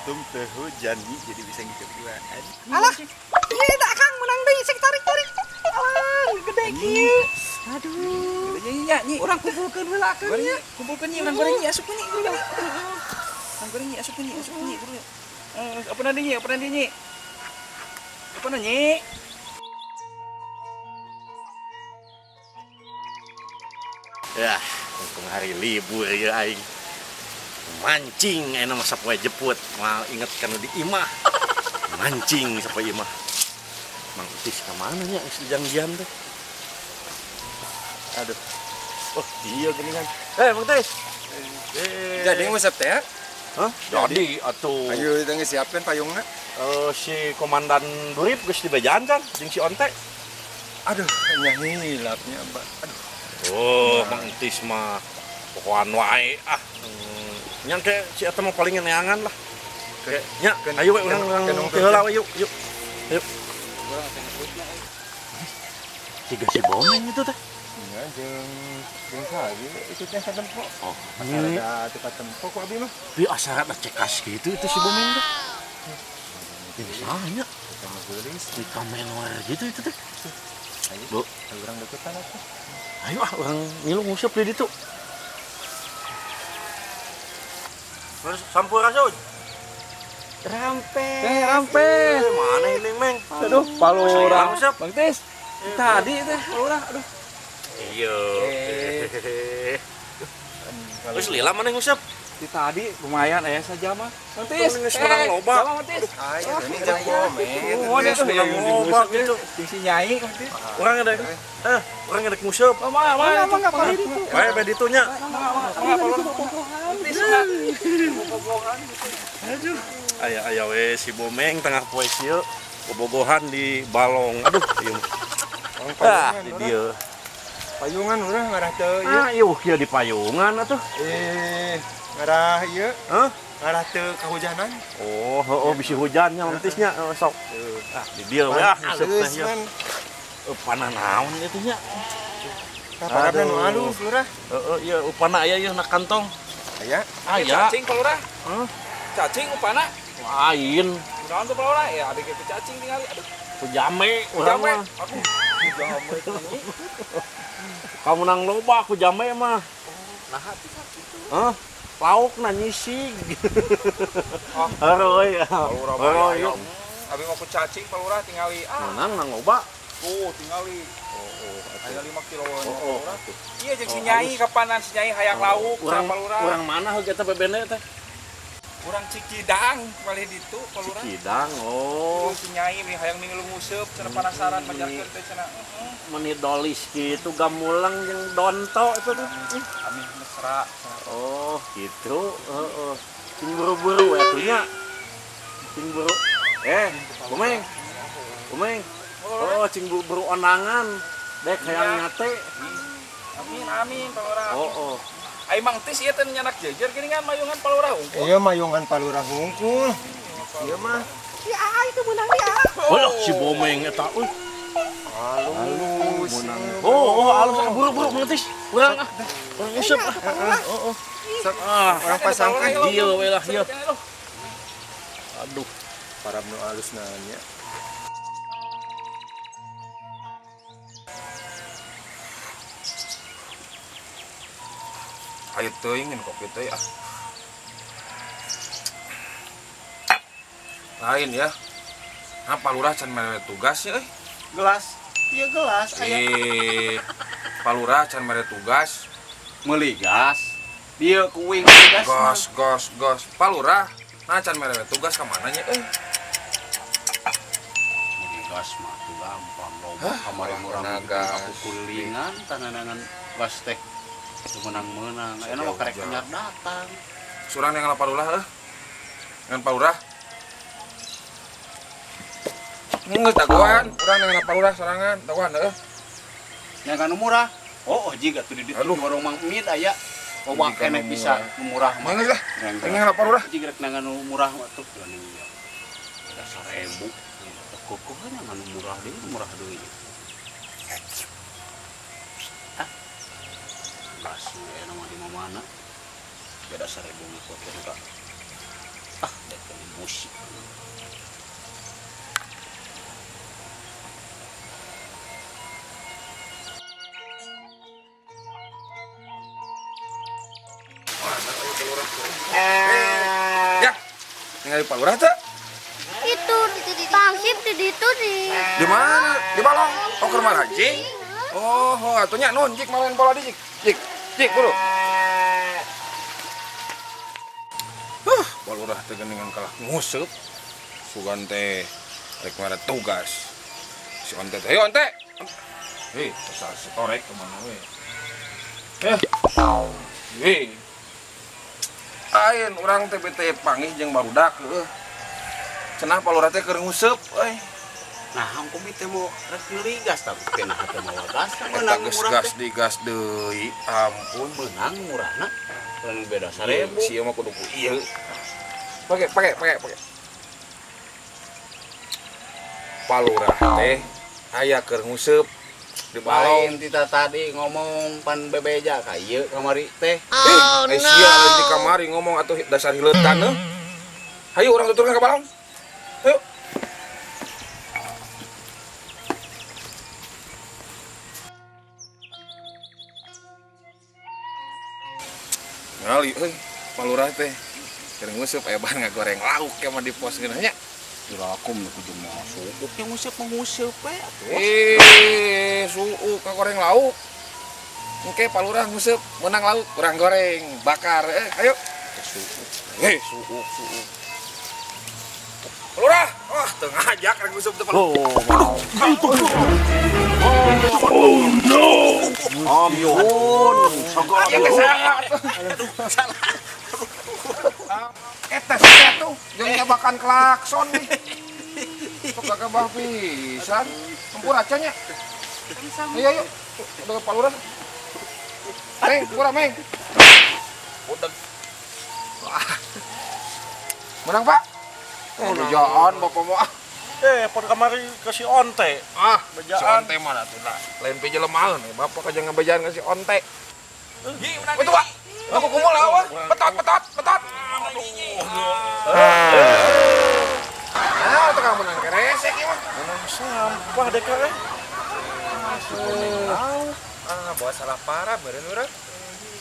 Untung teu hujan nih, jadi bisa ngikut duaan. Alah, iya tak Kang menang deui sing tarik-tarik. Alah, gede kieu. Aduh. Nya nyi. Urang kumpulkeun heula keun Goreng nya. nyi, kumpulkeun nyi, urang goreng nyi, asup nyi. Urang goreng nyi, asup nyi, asup nyi. Eh, apa nanti nyi? Apa nanti nyi? Apa nyi? Ya, untung hari libur ya aing. Mancing enak masa poe jeput, mau inget kan di imah. Mancing sapoe imah. Mang Utis ka mana nya geus dijangjian teh? Aduh. Oh, iya geningan. Eh, Mang Tis. Eh. Jadi ngusap teh ya? Hah? Jadi atuh. Ayo kita siapkan payungna. Eh, si Komandan Durip geus dibejaan kan jeung si Onte. Aduh, nya hilapnya, Mbak. Aduh. Oh, Mang Tis mah pokokan wae ah. Nya ke si eta mah paling neangan lah. Kayak nya, ayo we urang urang teu heula we yuk, yuk. Ayo. Siga si Bomeng itu teh. Nya jeung jeung saha itu teh satempo. Oh, Asal ada tempat tempo ku abi mah. Tapi asa rada cekas gitu itu si Bomeng teh. Ini sahanya Sama geulis. di kamenor gitu itu teh. Ayo, Bu. ayo urang deketan atuh. Ayo ah urang ngilu nguseup di ditu. Terus sampurasun. Rampe. Eh, rampe. Mana ini, Meng? Aduh, palurah. Nguseup. Bang Tis. Tadi teh palurah, aduh. Iya. Terus lila mana nguseup? Di tadi lumayan aya saja mah. Bang Tis, Geus menang loba. Sama Bang Tis. Ayo, ini jang bomeng. Oh, Geus menang loba gitu. Jeung si Nyai Bang Tis. Urang ada urang ada nguseup. Oh, mangga, mangga, Mangga, mangga, itu. Bae bae ditunya. Mangga, mangga, palurah. Bang Tis, mangga. Bobogohan gitu. Aduh. Aya aya we si Bomeng tengah poe kieu bobogohan di balong. Aduh, ieu. Ah, di dieu. Payungan urang ngarah teu ieu. Ah, ieu kieu di payungan atuh. Eh, ngarah ieu, Hah? ngarah teu kahujanan. Oh, heueuh bisi hujannya Mang Tis nya sok. Ah, di dieu we ah nguseup Halus teh ieu. man. Upana naon itu nya? Tah parabna nu halus lurah. Heeh, ieu upana aya ieu na kantong. Aya. Aya. Cacing palurah. Hah? Cacing upana. Lain. Kunaon tuh palurah? Ya abi ge cacing tingali. Aduh, Ku jame urang jame. mah. Aduh, jame ini. Kamu nang loba ku jame mah. Nah, hati gitu. Hah? Lauk na nyisig. Oh. Heureuy. Palurah Heureuy. mah Abi mau ku cacing palurah tingali. Ah, Menang nang loba. tuh tingali. Oh, Aya 5 kilo Oh, oh. palurah. Iya jeung si Nyai kapanan si Nyai hayang lauk Urang cenah palurah. urang mana heuh eta bebene teh? Urang Cikidang palih ditu palurah. Cikidang. Oh, Oh, si Nyai mi hayang ngilu nguseup cenah penasaran majarkeun teh cenah. Heeh. meni dolis gitu gamulang jeung donto itu tuh. Amih mesra cenah. Oh, gitu. Heeh. Cing buru-buru atuh nya. Cing buru. Eh, Bomeng. Bomeng. Oh, cing buru-buru ondangan. Dek hayang nyate. Amin amin palurah. Oh, oh. Ai Mang Tis ieu teh nyanak jejer geuningan mayungan palurah unggul. Iya mayungan palurah hungkul. Iya mah. Ya, ah, itu menang dia. Oh, si Bomeng eta euy. Halus. Oh, oh, alus ah, buru-buru Mang Tis. Urang ah. Urang nguseup ah. Oh, oh. Sok Ah, urang pasangkan. dieu we lah ieu. Aduh. Parab nu halus nanya. Ayo teuing ngeun kopi teh ah. Lain ya. Nah, palurah can mere tugas ya euy. Gelas. Iya gelas aya. Eh, palurah can mere tugas. Meuli gas. Dieu kuing meuli gas. Gas, gas, gas. Palurah, nah can mere tugas ka mana nya euy? Meuli gas mah tuh gampang loba kamari murah Mana gas. aku kulilingan tananangan gas teh teu menang-menang. Ayeuna mah karek Jauh-jauh. anyar datang. Surang yang palurah euy. Ngan palurah. Geus dagoan, urang dengan palurah sorangan, dagoan euy. Nya kan murah. Oh, oh jiga tuh di ditu Aduh. warung Mang Mid aya. Loba Jiga keneh nu bisa murah. nu murah mah. Geus lah, dengan palurah. Jiga rek nangan nu murah mah tuh geuning ieu. Ada 1000. Kokoh kan nu murah deui, nu murah deui. Ah. Gas aya nama di mana? Beda 1000 mah kok ka. Ah, dek musik. Ya, tinggal di Pak Lurah teh. Itu pangsip di ditu di. Di mana? Di balong. Oh, ke rumah rajing. Oh, atuh nya nun jik main bola di jik. Jik, jik buru. Pak Lurah teh geuningan kalah nguseup. Sugan teh rek mere tugas. Si onte teh, ayo onte. Hei, terus si torek kemana we? Eh. Hei. Ayeun urang teh bete panggih jeung barudak heueuh. Cenah Pak Lurah teh keur nguseup euy. Nah, hangku teh mau rek meuli gas tapi teh nah teh mawa gas. Eta geus gas digas deui, ampun. Meunang murahna. Meunang beda 1000. Sia mah kudu ku ieu. Pake pake pake pake. Pak Lurah teh aya keur nguseup di balong. Lain tita tadi ngomong pan bebeja ka ieu kamari teh. Oh, no. Sia di kamari ngomong atuh dasar hileutan heuh. Hayu urang tuturkeun ka balong. Hayu. Ngali euy, Pak Lurah teh keur nguseup aya bahan ngagoreng lauk ke mah di pos geunah nya. Kira aku mah kudu masuk. Yang nguseup mah nguseup we atuh. Suuk ngagoreng lauk. Engke Pak Lurah nguseup meunang lauk, urang goreng, bakar. Ayo. Suuk. Suuk, suuk. Pak Lurah, wah teu ngajak rek nguseup teh Pak Lurah. Oh no. Amyun. Sagala. Ya teh salah. Salah. Eta sia tuh jeung nyabakan klakson nih. Sok gagabah pisan. Tempur aja nya. Ayo ayo. Udah Pak Lurah. Meng, kurang meng. Budeg. Wah. Menang, Pak. Oh, bejaan Bapak mah. Pon kamari ke si onte. Ah, bejaan. Si onte mah atuh lah. Lain peje lemaheun Bapak aja ngabejaan ka si onte. Betul, Pak. Aku kumul lawan. Betot, betot, betot. Nah, tukang menang keresek ieu mah. Menang sampah dek euy. Ah, bawa salah parah meureun urang.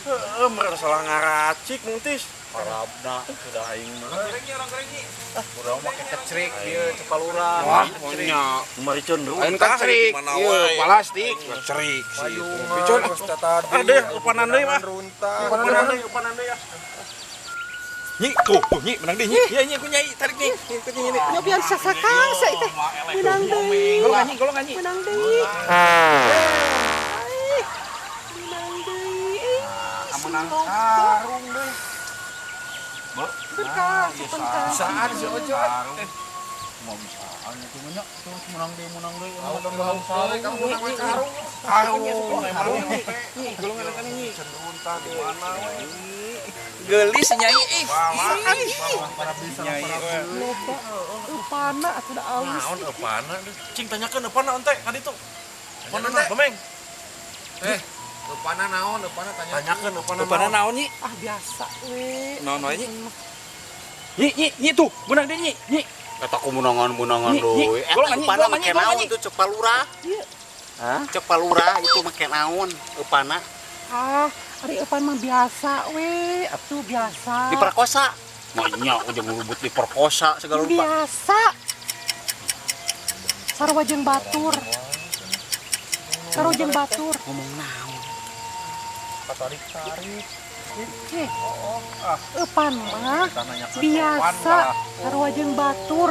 Heeh, meureun salah ngaracik mungtis. Parabna sudah aing mah. Orang goreng nyi. Ah, urang make kecrik ieu cek Pak Lurah. Wah, nya. Mariceun Lain kecerik. Ieu plastik kecerik sih. Picun Ah deh, upanan deui mah. Upanan deui, upanan deui ah. Nyi, tuh, tuh, nyi, menang deui nyi. Iya, nyi, aku nyai, tarik nyi. Ikut nyi ini. Nyobian sasakang saya teh. Menang deui. Golongan nyi, golongan nyi. Menang deui. Menang deui. Menang karung deui. Berkah, sepentar. Bisaan si Ojo. Mau bisaan itu mah nya. Tuh menang deui, menang deui. Kamu menang we karung. Karung. Karung. Nyi, golongan kan nyi. Cenderung di mana we. Geulis nyai ih. Nyai we. Loba eupana atuh da alus. Naon eupana deui. Cing tanyakeun eupana onte ka ditu. Eupana naon, Bemeng? Eupana naon, eupana tanya. Tanyakeun eupana Eupana naon nyi? Ah biasa we. Naon wae nyi? Nyi, nyi, nyi tuh, menang deui nyi, nyi. Eta ku menangan-menangan deui. Eta Golongan nyi, eupana golongan make nyi, golongan naon nyi. tuh cek Pak Lurah? Ieu. Hah? Cek Pak Lurah itu make naon eupana? Ah, ari eupan mah biasa we, atuh biasa. Diperkosa. Manya ujung ngerubut diperkosa segala rupa. Biasa. Sarua jeung batur. Sarua jeung batur. Ngomong naon? Tarik-tarik. Eupan mah biasa sarua jeung batur.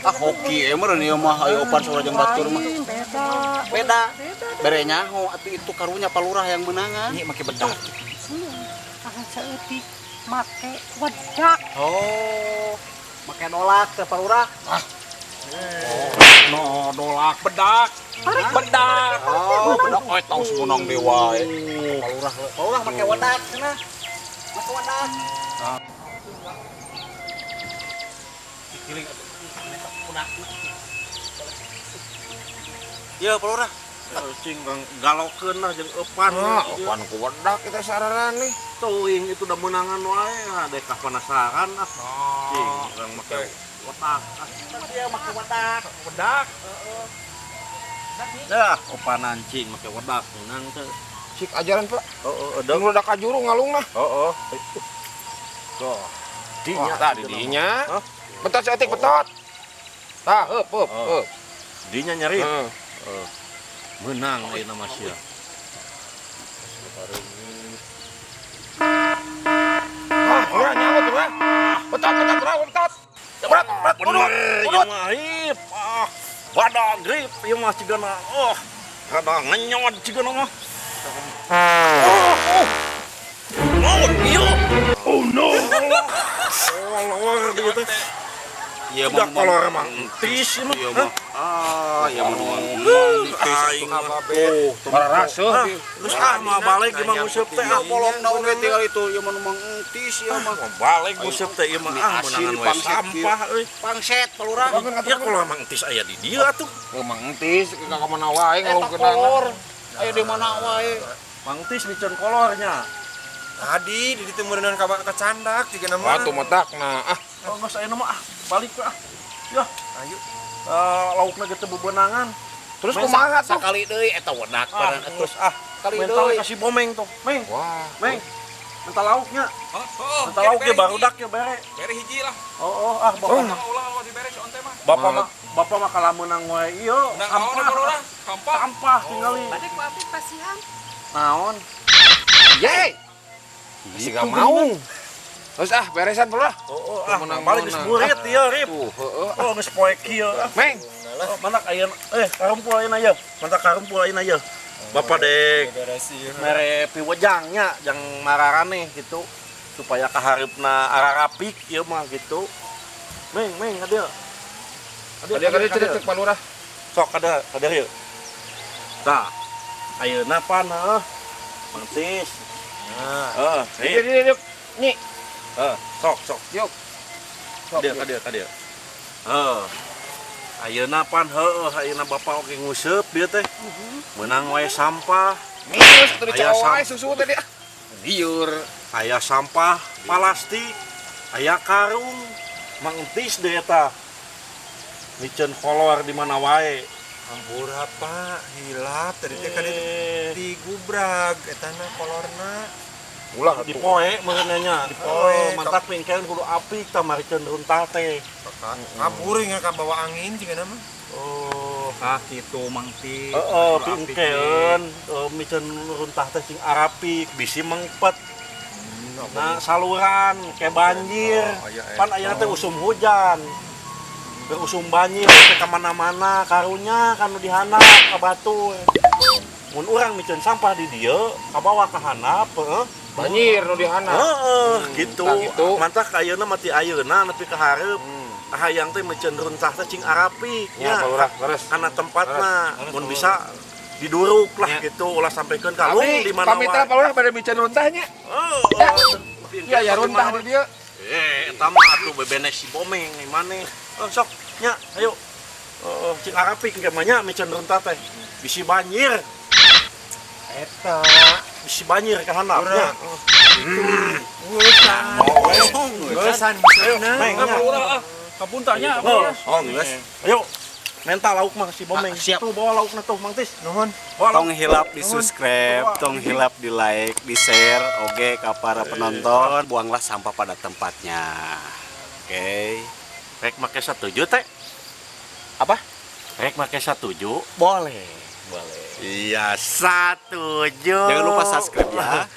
Ah hoki meureun ieu mah ayo eupan sarua jeung batur mah. Lain, beda. Beda. Beda. Bere nyaho atuh itu karunya Pak Lurah yang menangan. Nyi make bedak. Tangan saeutik make wedak. Oh, make dolak teh Pak Lurah. Ah. Oh, no dolak Bedak. Tarik. Bedak. Oh, bedak oh tong semenang dewa. Pak Lurah, Pak Lurah make wedak cenah. Make wedak. Dikiling atuh. Ya, Pak Lurah. Cing bang galokeun lah jeung eupan. Ah, eupan ku wedak kita sararan nih. Teuing itu udah menangan wae, ah dek penasaran ah. Cing, urang make wedak. Ah, dia make wedak. Wedak. Heeh. Dah, opanan cing make wedak menang teu. Cik ajaran, Pak. Heeh, edeng. Udah ka juru ngalungna. Heeh. Tuh. Dinya Wah, tadi dinya. Hah? Betot saeutik betot. Tah, heup heup Oh. heup. Dinya nyari. Heeh. Menang ayeuna mah sia. Ah, urang nyaut urang. Betot betot urang betot. Berat berat Bener, udut ieu udut. mah hip. Ah, badak grip ieu mah cigana. Oh, rada ngenyot cigana mah. Oh, oh. Oh, ieu. Oh no. Kolor dia teh. Iya Udah kolor emang entis ieu mah. Iya mah. Ah, iya mah. Aing mah. Mararaseuh. Ah, Terus ah mah balik gimana nguseup teh ah. Polongna oge tinggal itu ieu mah nu mang entis ieu mah. Mah balik nguseup teh ieu mah ah Asin menangan wae pangset sampah euy. Pangset palurah. Ya kalau emang entis aya di dieu atuh. Emang entis ka mana wae Eta ngalungkeunana. kolor. Aya di mana wae. Mang Entis miceun kolornya. Tadi di ditu meureunnan ka kacandak jiga nama. Wah, tuh matakna. Ah, Oh, geus ayeuna mah ah balik ah. Ya, Ayo. Laukna ge teu bebenangan. Terus kumaha tuh? Sakali deui eta wedak Ah, barang terus ah. Kali Mental deui. kasih bomeng tuh. Meng, Wah. meng. Mental lauknya. Oh, Mental lauknya barudak ya bere. Bere hiji lah. Oh, oh ah bapak mah. Ulah ulah dibere si onte mah. Bapak mah bapak mah kalah menang wae ieu. Menang naon Sampah. palurah? Sampah. Sampah tingali. Bade ku abdi pasihan. Naon? Yeay. Masih gak mau. Terus ah, beresan pula. Oh, oh ah Menang balik geus menang. burit ieu Rip. Tuh, heeh. Oh, geus poe kieu ah. Meng, Oh, mana ayeuna karumpul ayeuna ye. Mantap karumpul ayeuna ye. Bapak dek mere piwejangnya jang mararane gitu supaya kaharepna ararapik ieu mah gitu. Meng, meng ka dieu. Kadieu kadieu cek cek Pak Lurah. Sok kada kada ieu. Tah. Ayeuna pan heuh. Mantis. Nah, Heeh, Dieu dieu dieu. Nyi, Heeh, sok sok. yuk. Sok. Kadieu kadieu kadieu. Heuh. Ayeuna pan heueuh ayeuna bapak oge nguseup dieu teh. Meunang wae sampah. Minus atuh Aya dicowok wae susu tadi ah. Liur. Aya sampah plastik, aya karung, mang entis deh eta. Miceun kolor di mana wae. Hampura Pak, hilap tadi teh kan Eh, digubrag etana kolorna. Ulah atuh. dipoe meureun nya. Dipoe. Oh, mantap pingkeun kudu apik tah marikeun runtah teh. Kabur nga kabawa angin jiga nama. Oh, Ah kitu Mang Ti. heeh, pingkeun miceun runtah teh sing arapik, bisi mengpet. Nah, saluran kayak banjir. Oh, aya, Pan ayeuna teh usum hujan. Teu usum banjir teh ka mana-mana karunya kanu dihandap ka batur. Mun urang miceun sampah di dieu, kabawa ka handap, heeh. Banjir nu dihandap. Heeh, gitu. Tah gitu. Mantap ayeuna mati ayeuna nepi ka hareup. Hayang teh miceun runtah teh cing arapik Ya, Pak Lurah, leres. Kana tempatna mun bisa diduruk lah Ya. gitu ulah sampaikan kalung Abi, di mana pamit lah Pak Lurah pada miceun runtahnya. Heeh. Iya, ya runtah di dieu. Eh, eta mah atuh bebene si bomeng nih maneh. Oh, sok nya, ayo. Oh, cing arapik engke mah nya miceun runtah teh. Bisi banjir, Eta. bisi banjir ka handap nya. Ngeusan. Ngeusan maksudna. Meng, nya. ah. Kapuntanya Oh, Oh, geus. ayo. Menta lauk mah si bomeng. Ah, siap. Tuh bawa laukna tuh, Mang Tis. Nuhun. Bawa lauk. Tong hilap di subscribe, tong hilap di like, di share, oke ke para penonton. Buanglah sampah pada tempatnya. Oke. Rek make satuju teh. Apa? Rek make satuju. Boleh. Boleh. Iya, satuju. Jangan lupa subscribe ya.